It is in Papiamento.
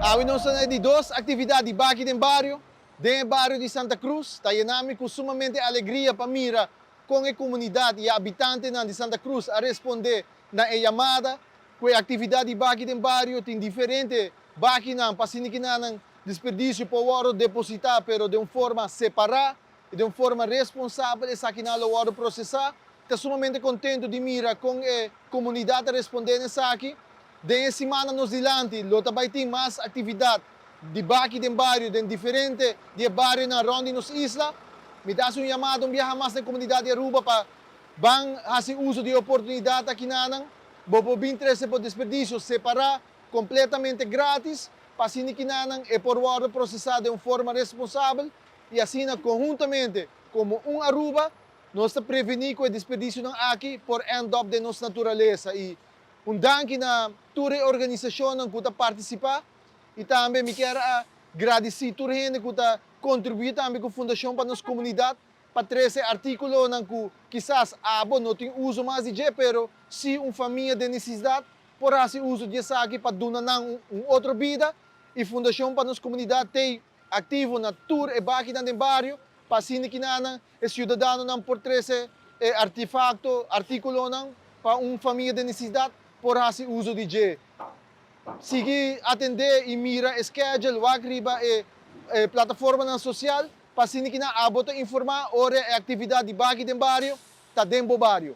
Awe nos ta na e di dos actividad di Baki den Bario, den e bario di Santa Cruz. Ta yena mi cu sumamente alegria pa mira con e comunidad y e habitantenan di Santa Cruz a responde na e yamada. Cu e actividad di Baki den Bario tin diferente bakinan pa asina kinanan desperdicio por wordo deposita pero den un forma separa y den un forma responsabel esakinan lo wordo procesa. Ta sumamente contento di mira con e comunidad ta responde na esaki. Den e simannan nos dilanti lo ta bay tin mas actividad di Baki den Bario den diferente di e barionan rond di nos isla. Mi ta haci un yamada un biaha mas na e comunidad di Aruba pa ban haci uso di e oportunidad akinanan. Bo por bin trece bo desperdicio separa completamente gratis pa asina kinanan e por wordo procesa den un forma responsabel y asina conhuntamente como un Aruba nos ta preveni cu e desperdicionan aki por end up den nos naturalesa y un danki na tur e organisacionnan cu ta participa y tambe mi kier a gradici tur hende cu ta contribui tambe cu Fundacion pa nos Comunidad pa trece articulonan cu kisas abo no tin uso mas di dje pero si un famia den necesidad por haci uso di esaki pa duna nan un otro bida y Fundacion pa nos Comunidad t'ey activo na tur e bakinan den bario pa asina kinanan e ciudadanonan por trece e artefacto, articulonan pa un famia den necesidad por haci uso di dje. Sigui atende y mira e schedule wak riba e plataformanan social pa asina kinan abo ta informa ora e actividad di baki den bario ta den bo bario.